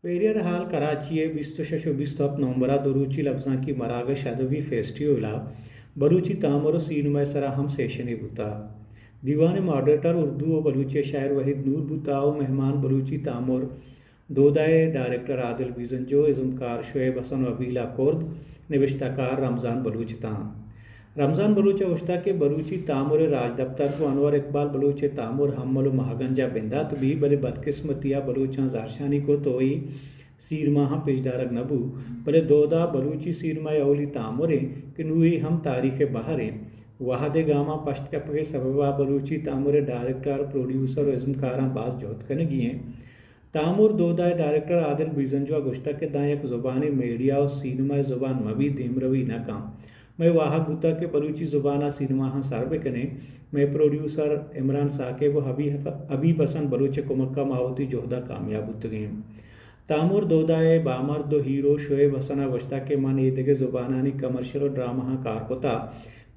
پیریئر ہال کراچی ء بیست ء شش ء بیست ء ہپت نومبر ء دو روچی لبزانکی مراگش ادبی فیسٹیول ء بلوچی تامر ء سینما ء سرا ہم سیشنے بوتگ۔ دیوان ء ماڈریٹر اردو ء بلوچی ء شاعر وحید نور بوتگ ء مہمان بلوچی تامر دودا ء ڈائریکٹر عادل بیزنجو، ازمکار شعیب حسن ء ابیلہ کرد، نبشتہ کار رمضان بلوچ اتاں۔ رمضان بلوچ ء گوشتگ کہ بلوچی تامر ء راجدپتر گوں انور اقبال بلوچ ء تامر ہمل ء مہگنج ء بندات بی، بلے بدقسمتی ء بلوچاں زہرشانی کت ء اے سینماہاں پیش دارگ نہ بو، بلے دودا بلوچی سینما ء اولی تامر انت کہ نوں اے ہم تاریخ ء بہر انت۔ وہد ء گاماں پشت کپگ ء سبب ء بلوچی تامر ء ڈائریکٹر، پروڈیوسر ء ازمکاراں باز جہد کنگی انت۔ تامر دودا ء ڈائریکٹر عادل بیزنجو ء گوشتگ کہ داں یک زبانے میڈیا ء سینما ء زبان مہ بیت، دیمروی نہ کنت۔ مئے واہگ بوتگ کہ بلوچی زبان ء سینماہاں سر بہ کنیں۔ مئے پروڈیوسر عمران ثاقب ء حبی-، حبیب حسن بلوچ ء کمک ء ما وتی جہد ء کامیاب بوتگیں۔ تامر دودا ء بامرد ء ہیرو شعیب حسن ء گوشتگ کہ من اے دگہ زبانانی کمرشل ء ڈرامہاں کار کتگ،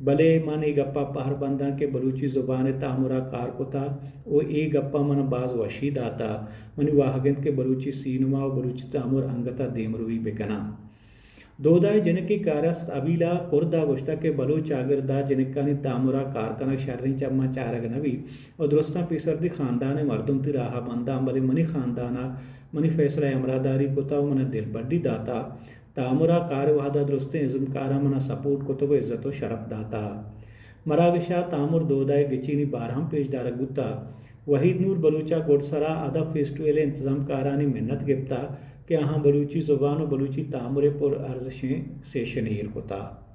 بلے من اے گپ ء پہر بنداں کہ بلوچی زبان ء تامر ء کار کتگ ء اے گپ ء من ء باز وشی داتگ۔ منی واہگ انت کہ بلوچی سینما ء بلوچی تامر انگت ء دیمروی بہ کناں۔ دودا ء جنکے کارست ابیلہ کرد ء گوشتگ کہ بلوچ چاگرد ء جنکانی تامر ء کار کنگ شریں چماں چارگ نہ بیت ء درستاں پیسردی خاندان ء مردم وتی راہ ء بنداں، بلے منی خاندان ء منی فیصلہ ء ہمراہداری کتگ ء من ء دلبڈی داتگ۔ تامر ء کار ء وہد ء درستیں ازمکاراں من ء سپورٹ کتگ ء عزت ء شرپ داتگ۔ مراگش ء تامر دودا ء گچینی بہر ہم پیش دارگ بوتگ۔ وحید نور بلوچ ء گڈسرا ادب فیسٹیول ء انتظام کارانی منت گپتگ کہ آہاں بلوچی زبان ء بلوچی تامر ء پر ارزشیں سیشن ایر کتگ۔